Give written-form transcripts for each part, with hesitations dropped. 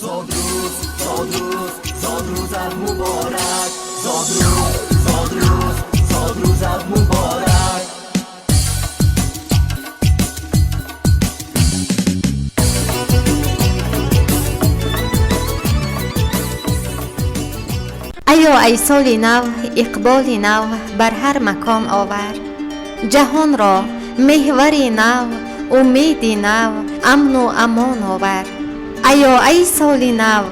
Зодрӯз, зодрӯз, зодрӯзат муборак. Зодрӯз, зодрӯз, зодрӯзат муборак. Аё ай соли нав, иқболи нав бар ҳар макон овар. Ҷаҳонро меҳвари нав, умеди нав, амну амон овар. Аё ай соли нав,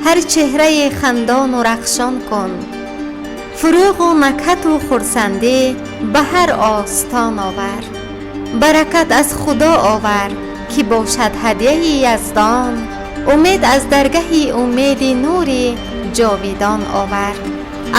ҳар чеҳраи хандону рахшон кун. Фурӯғу накҳату хурсандӣ ба ҳар остон овар. Баракат аз Худо овар, ки бошад ҳадияи Яздон. Умед аз даргаҳи умеди нури ҷовидон овар.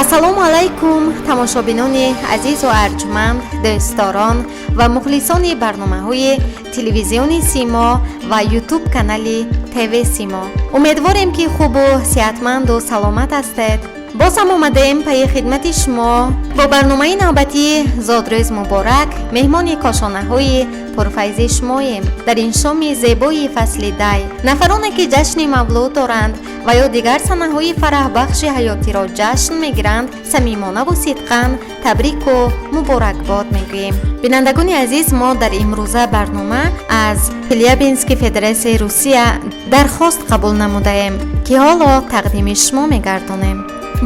Ассалому алайкум, тамошобинони азизу арҷманд, дӯстдорон ва мухлисони барномаҳои телевизиони Симо ва Ютуб канали ТВ Симо. Умедворем, ки хубу сеҳатманду саломат ҳастед. Боз ҳам омадаем пайи хидмати шумо бо барномаи навбатии «Зодрӯз муборак». Меҳмони кошонаҳои пурфайзи шумоем дар ин шоми зебои фасли дай. Нафароне, ки ҷашни мавлуд доранд ва ё дигар санаҳои фараҳбахши ҳаётиро ҷашн мегиранд, самимонаву сидқан табрику муборакбод мегӯем. Бинандагони азиз, мо дар имрӯза барнома аз Челябински Федератсияи Русия дархост қабул намудаем, ки ҳоло тақдими шумо мегардонем.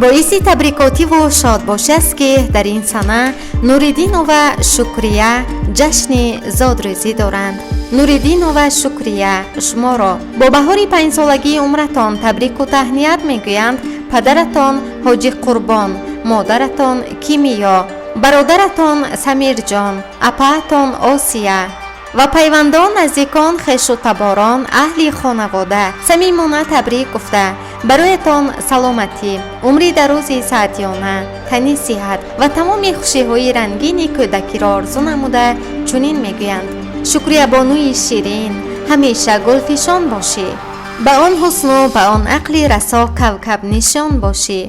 Боиси табрикотиву шодбошӣ аст, ки дар ин сана Нуриддинова Шукрия ҷашни зодрӯзӣ доранд. Нуриддинова Шукрия, шуморо бо баҳори 5-солагии умратон табрику таҳният мегӯянд падаратон Ҳоҷи Қурбон, модаратон Кимиё, бародаратон Самирҷон, апаатон Осия ва пайвандон, наздикон, хешу таборон, аҳли хонавода. Самимона табрик гуфта, бароятон саломатӣ, умри дарози саъдиёна, тани сиҳат ва тамоми хушиҳои рангини кӯдакиро орзу намуда, чунин мегӯянд: Шукриябонуи ширин, ҳамеша гулфишон бошӣ, ба он ҳусну ба он ақли расо кавкабнишон бошӣ.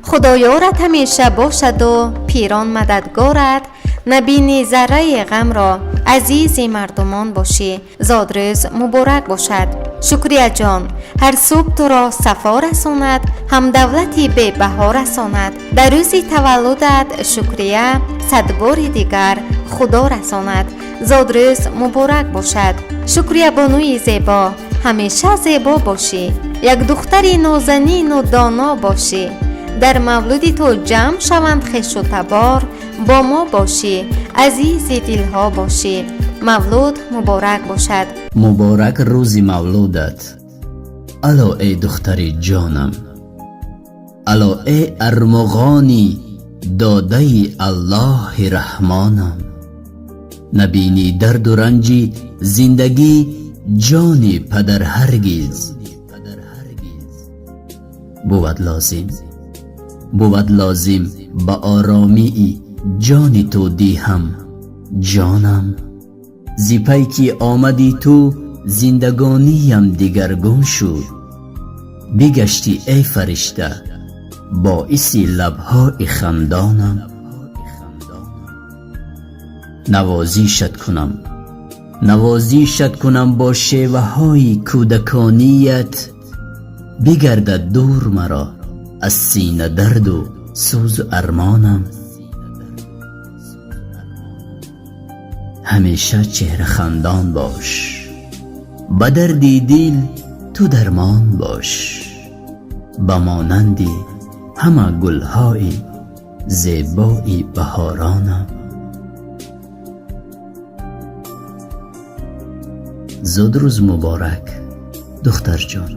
Худоёрат ҳамеша бошаду пирон мададгорат, набини зарраи ғамро, азизи мардумон бошӣ. Зодрӯз муборак бошад, Шукрияҷон. Ҳар субҳ туро сафо расонад, ҳам давлати бебаҳо расонад. Дар рӯзи таваллудат, Шукрия, садбори дигар Худо расонад. Зодрӯз муборак бошад, Шукриябонуи зебо. Ҳамеша зебо бошӣ, як духтари нозанину доно бошӣ. Дар мавлуди ту ҷамъ шаванд хешу табор, бо мо бошӣ, азизи дилҳо бошӣ. Мавлуд муборак бошад. Муборак рӯзи мавлудат, ало эй духтари ҷонам, ало эй армуғони додаи Аллоҳи Раҳмонам. Набинӣ дарду ранҷи зиндагӣ, ҷони падар ҳаргиз. Бувад лозим, бувад лозим ба оромии ҷони ту диҳам ҷонам. Зи пай ки омадӣ ту, зиндагониям дигаргун шуд. Бигаштӣ, эй фаришта, боиси лабҳои хандонам. Навозишат кунам, навозишат кунам бо шеваҳои кӯдаконият, бигардад дур маро аз сина дарду сӯзу армонам. Ҳамеша чеҳрахандон бош, ба дарди дил ту дармон бош, ба монанди ҳама гулҳои зебои баҳоронам. Зодрӯз муборак, духтарҷон.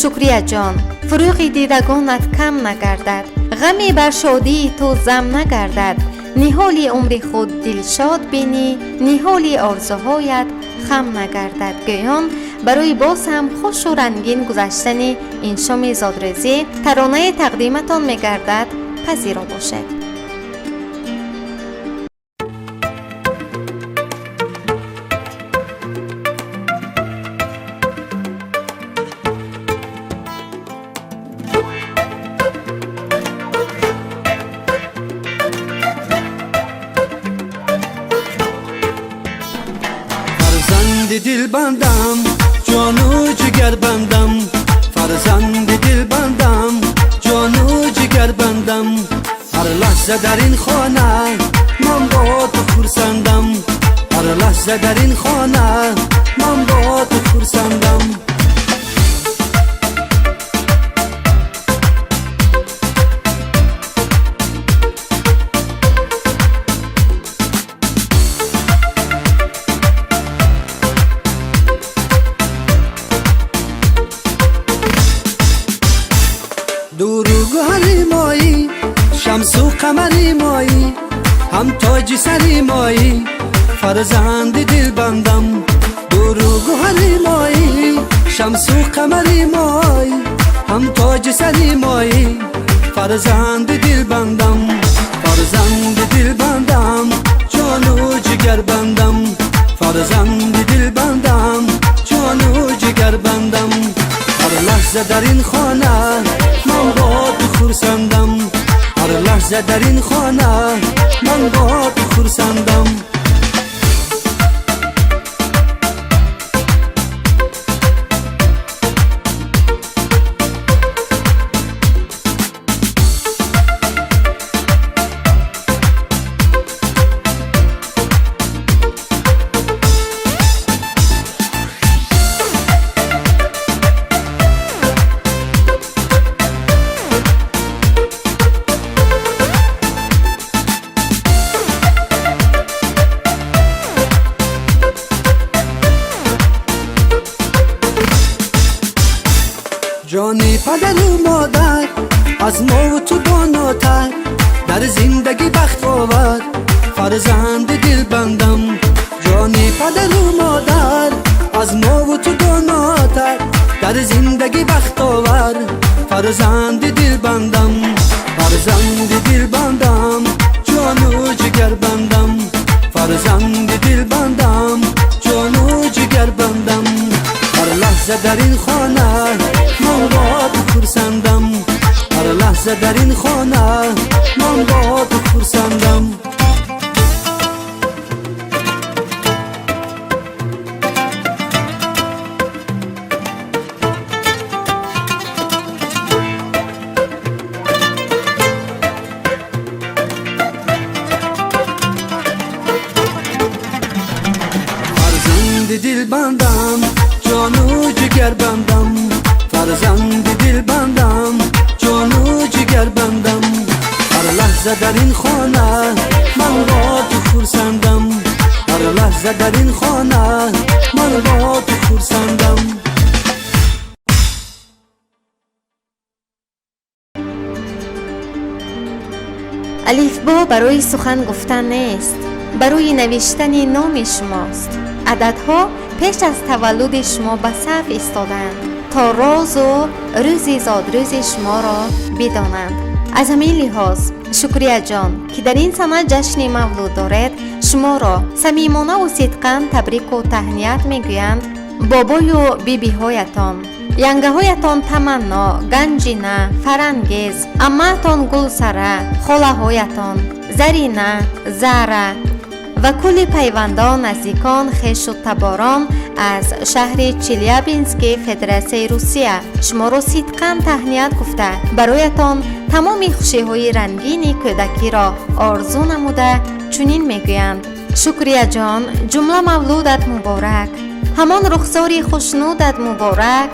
Шукрияҷон, фурӯғи дидагонат кам нагардад, ғаме бар шодии ту зам нагардад. Ниҳоли умри худ дилшод бинӣ, ниҳоли орзуҳоят хам нагардад. Гӯён, барои боз ҳам хушу рангин гузаштани ин шоми зодрӯзӣ таронае тақдиматон мегардад. Пазиро бошед. Фарзанди дилбандам, Ҷону ҷигарбандам, фарзанди дилбандам, ҷону ҷигарбандам. Ҳар лаҳза дар ин хона ман бо ту хурсандам, ҳар лаҳза дар ин хона ман бо ту хурсандам. Дуру гӯҳари моӣ, шамсу қамари моӣ, ҳам тоҷи сари моӣ, фарзанди дилбандам. Дуру гӯҳари моӣ, шамсу қамари моӣ, ҳам тоҷи сари моӣ, фарзанди дилбандам. Фарзанди дилбандам, ҷону ҷигарбандам, фарзанди дилбандам, ҷону ҷигарбандам. Ҳар лаҳза дар ин хона ман бо ту хурсандам, ҳар лаҳза дар ин хона ман бо ту хурсандам. Ҷони падару модар аз мову ту донотар, дар зиндагӣ бахт овар, фарзанди дилбандам. Ҷони падару модар аз мову ту донотар, дар зиндагӣ бахт овар, фарзанди дилбандам. Фарзанди дилбандам, ҷону ҷигарбандам, фарзанди дилбандам, ҷону ҷигарбандам. Ҳар лаҳза дар ин хона ман бо ту хурсандам, ҳар лаҳза дар ин хона ман бо ту хурсандам. Фарзанди дилбандам, ҷону ҷигарбандам, фарзанди дилбандам, ҷону ҷигарбандам. Ҳар лаҳза дар ин хона ман бо ту хурсандам, ҳар лаҳза дар ин хона ман бо ту хурсандам. Алифбо барои сухан гуфтан нест, барои навиштани номи шумост. Ададҳо пеш аз таваллуди шумо ба саф истодаанд, то розу рӯзи зодрӯзи шуморо бидонанд. Аз ҳамин лиҳоз, Шукрияҷон, ки дар ин сана ҷашни мавлуд доред, шуморо самимонаву сидқан табрику таҳният мегӯянд бобою бибиҳоятон, янгаҳоятон Таманно, Ганҷина, Фарангез, аммаатон Гулсара, холаҳоятон Зарина, Зара ва кулли пайвандон, наздикон, хешу таборон аз шаҳри Челябински Федератсияи Русия шуморо сидқан таҳният гуфта, бароятон тамоми хушиҳои рангини кӯдакиро орзу намуда чунин мегӯянд: Шукрияҷон, ҷумла мавлудат муборак, ҳамон рухсори хушнудат муборак.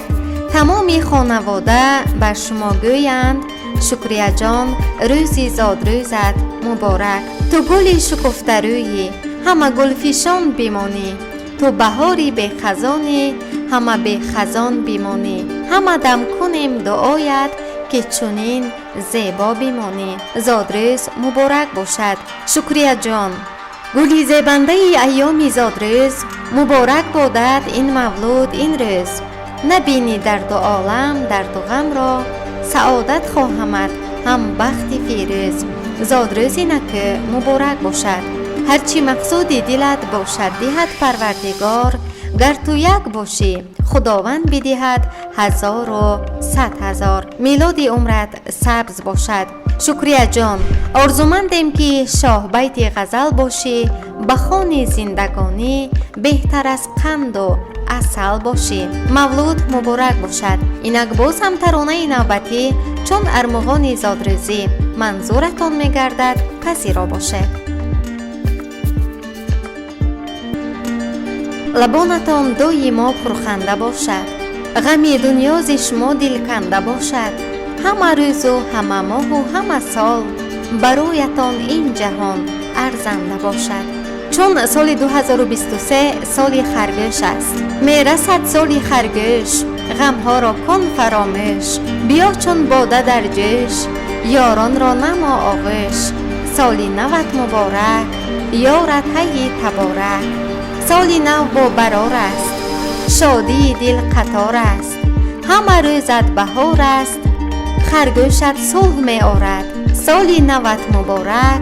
Тамоми хонавода бар шумо гӯянд: Шукрияҷон, рӯзи зодрӯзат муборак. Ту гули шукуфтарӯйӣ, ҳама гулфишон бимонӣ, ту баҳори бехазонӣ, ҳама бехазон бимонӣ. Ҳама дам кунем дуоят, ки чунин зебо бимонӣ. Зодрӯз муборак бошад, Шукрияҷон, гули зебандаи айёми зодрӯз. Муборак бодад ин мавлуд, ин рӯз. Набинӣ дарду олам, дарду ғамро, саодат хоҳамад, ҳам бахти фирӯз. Зодрӯзи накӯ муборак бошад. Ҳарчи мақсуди дилат бошад, диҳад Парвардигор. Гар ту як бошӣ, Худованд бидиҳад 1100,000. Милоди умрат сабз бошад, Шукрияҷон. Орзумандем, ки шоҳбайти ғазал бошӣ, ба хони зиндагонӣ беҳтар аз қанду Асал бошӣ. Мавлуд муборак бошад. Инак боз ҳам таронаи навбатӣ, чун армуғони зодрӯзӣ манзуратон мегардад, пазиро бошед. Лабонатон доимо пурханда бошад, ғами дунё зи шумо дилканда бошад. Ҳама рӯзу ҳама моҳу ҳама сол бароятон ин ҷаҳон арзанда бошад. Чун соли 2023 соли харгӯш аст, мерасад соли харгӯш, ғамҳоро кун фаромӯш. Биё чун бода дар ҷӯш, ёронро намо оғӯш. Соли нават муборак, ёрат ҳайи таборак. Соли нав бо барор аст, шодии дил қатор аст, ҳама рӯзат баҳор аст, харгӯшат сулҳ меорад. Соли нават муборак,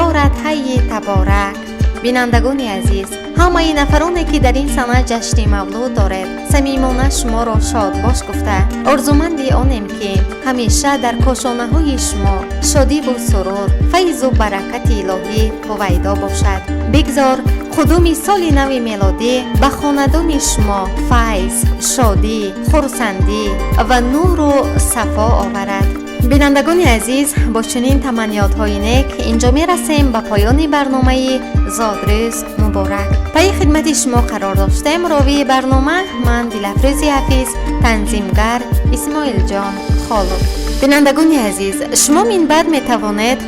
ёрат ҳайи таборак. Бинандагони азиз, ҳамаи нафароне, ки дар ин сана ҷашни мавлуд доред, самимона шуморо шодбош гуфта, орзуманди онем, ки ҳамеша дар кошонаҳои шумо шодиву сурур, файзу баракати илоҳӣ ҳувайдо бошад. Бигзор қудуми соли нави мелодӣ ба хонадони шумо файз, шодӣ, хурсандӣ ва нуру сафо оварад. Бинандагони азиз, бо чунин таманниётҳои нек инҷо мерасем ба поёни барномаи «Зодрӯз муборак». Пайи хидмати шумо қарор доштем ровии барнома ман, Дилафрӯзи Ҳафиз, танзимгар Исмоилҷон Холов. Бинандагони азиз, шумо минбаъд метавонед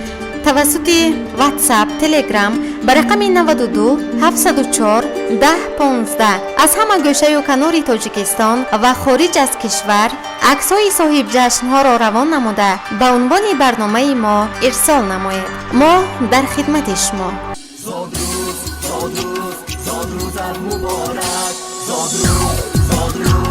тавассути WhatsApp, Telegram ба рақами 92 704 10 15 аз ҳама гӯшаю канори Тоҷикистон ва хориҷ аз кишвар аксҳои соҳибҷашнҳоро равон намуда, ба унвони барномаи мо ирсол намоед. Мо дар хидмати шумо. Зодрӯз, зодрӯз, зодрӯзат муборак, зодрӯз, зодрӯз.